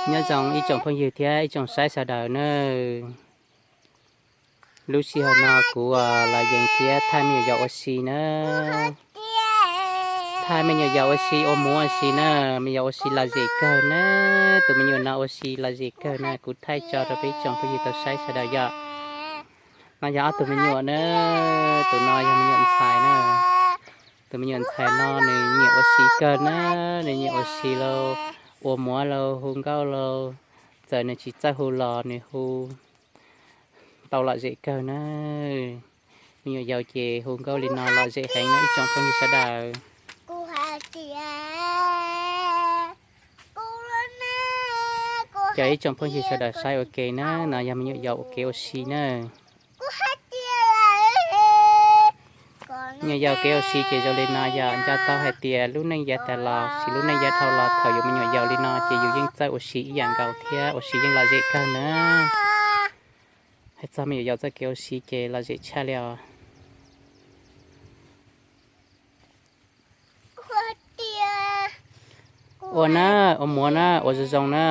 Nyob zoo ib tsoom phooj ywg thiab ib tsoom saib sawv daws nawb. Lub sij hawm no kuv los yees thiab thaij me nyuam yaus ua si nawb. Thaij me nyuam yaus ua si ua muv ua si na, me nyuam yaus ua si lom zem kawg na. Tus me nyuam no ua si lom zem kawg na, kuv thaij tso rau peb ib tsoom phooj ywg tau saib sawv daws yom. No yog ob tug me nyuam na, tus no yog me nyuam ntxhais na. Tus me nyuam ntxhais no nws nyiam ua si kawg na, nws nyiam ua si lauj, ua muv lauj, hu nkauj lauj, txawm nws tsis txawj hu los nws hu tau lom zem kawg na. Me nyuam yaus ces hu nkauj li no lom zem heev no ib tsoom phooj ywg sawv daws. Ces ib tsoom phooj ywg sawv daws saib ua ke na, no yog me nyuam yaus ua kev ua si na. Me nyuam yaus kev ua si ces zoo li no yog nco tau hais tias lub neej yav tas los sis lub neej yav dhau los thaum yus me nyuam yaus li no ces yus yeej txawj ua si ib yam nkaus thiab ua si yeej lom zem kawg na. Hais txog me nyuam yaus txoj kev ua si ces lom zem tshaj li os. Ua na, ua muv na, ua zoo zoo na.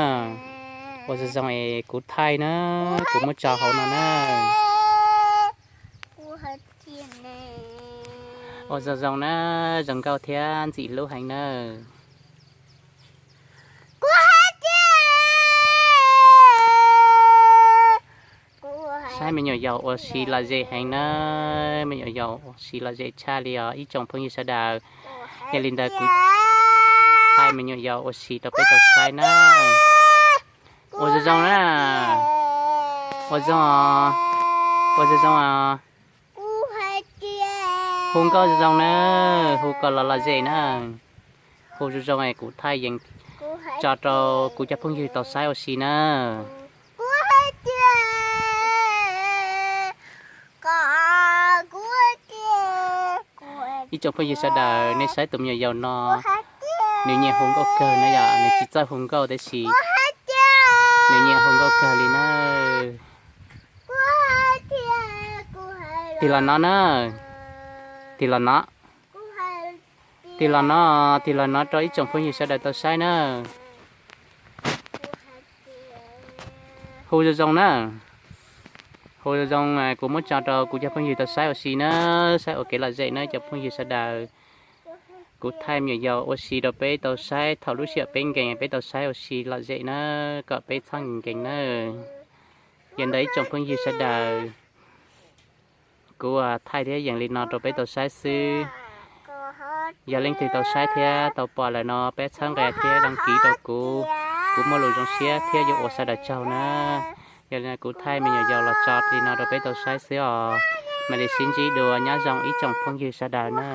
Ua zoo zoo es kuv thaij na, kuv muab tso hauv no na. Ua zoo zoo na, zoo nkauj thiab ntxim hlub heev na. Saib me nyuam yaus ua si lom zem heev na, me nyuam yaus ua si lom zem tshaj li os ib tsoom phooj ywg sawv daws. Yog li ntawd kuv thaij me nyuam yaus ua si rau peb tau saib na. Ua zoo zoo na, ua zoo, ua zoo zoo os. Hu nkauj zoo zoo na, hu kom los lom zem na. Hu zoo zoo es kuv thaij yees tso rau kuv cov phooj ywg tau saib ua si na. Ib tsoom phooj ywg sawv daws, nej saib tus me nyuam yaus no, nws nyiam hu nkauj kawg na yom, nws tsis txawj hu nkauj tab sis nws nyiam hu nkauj kawg li na. Tig los no na, tig los no, tig los no, tig los no rau ib tsoom phooj ywg sawv daws tau saib na. Hu zoo zoo na, hu zoo zoo, kuv muab tso rau kuv cov phooj ywg tau saib ua si na, saib ua kev lom zem na cov phooj ywg sawv daws. Kuv thaij me nyuam yaus ua si rau peb tau saib thaum lub sij hawm peb nkees peb tau saib ua si lom zem na, kom peb txhob nkees nkees na. Yog ntawd ib tsoom phooj ywg sawv daws, kuv thaij thiab yees li no rau peb tau saib xwb. Yog leej twg tau saib thiab tau pom lawm no peb txhawb nqa thiab đăng ký rau kuv, kuv muaj lus zoo siab thiab yuav ua sawv daws tsaug na. Yog li kuv thaij me nyuam yaus los tso li no rau peb tau saib xwb os. Mam li sib ntsib dua, nyob zoo ib tsoom phooj ywg sawv daws na.